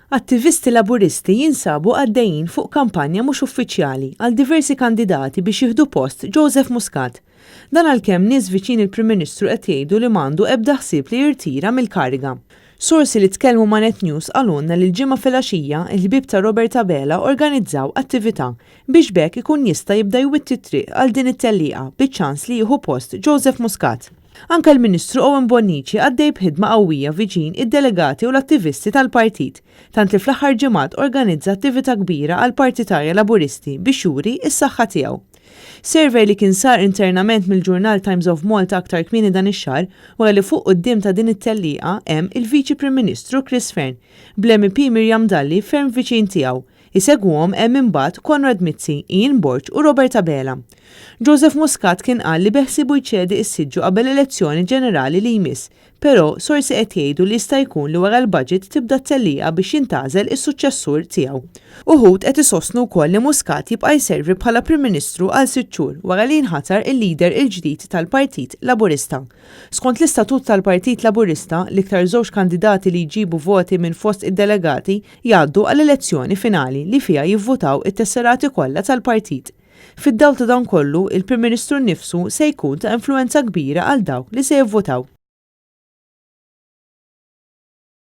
Attivisti Laburisti jinsabu għaddejjin fuq kampanja mhux uffiċjali għal diversi kandidati biex jieħdu post Joseph Muscat. Dan għalkemm nies viċin il-Prim Ministru qed jgħidu li m'għandu ebda ħsieb li jirtira mill-kariga. Sorsi li tkellmu ma' Net News qalulna li l-Ġimgħa filgħaxija il-ħbieb ta' Robert Abela organizzaw attività biex b'hekk ikun jista' jibda jwitti t-triq għal din it-tellieqa biċ-ċans li jieħu post Joseph Muscat. Anke l-Ministru Owen Bonnici għaddej b'ħidma qawwija viċin id-delegati u l-attivisti tal-partit, tant li fl-aħħar ġimgħat organizza attività kbira għall-partitarja Laburisti biex juri s-saħħa tiegħu. Survey li kien sar internament mill-ġurnal Times of Malta aktar kmieni dan ix-xahar wera li fuq quddiem ta' din it-tellieqa hemm il-Viċi Prim Ministru Chris Fearne, bl-MEP Miriam Dalli ferm viċin tiegħu. Isegwuhom hemm imbagħad Konrad Mizzi, Ian Borg u Robert Abela. Joseph Muscat kien qal li beħsiebu jċedi s-siġġu qabel l-elezzjoni ġenerali li jmiss, però sorsi qed jgħidu li jista' jkun li wara l-budget tibda t-tellieqa biex jintgħażel is-suċċessur tiegħu. Uħud qed isostnu wkoll li Muscat jibqa' jservi bħala Prim Ministru għal sitt xhur wara li jinħatar il-leader il-ġdid tal-Partit Laburista. Skont l-istatut tal-Partit Laburista, l-iktar żewġ kandidati li jġibu voti minn fost id-delegati jgħaddu għall-elezzjoni finali li fiha jivvutaw it-tesserati kollha tal-partit. Fid-dawl ta' dan kollu, il-Prim Ministru nnifsu se jkun ta' influwenza kbira għal dawk li se jivvutaw.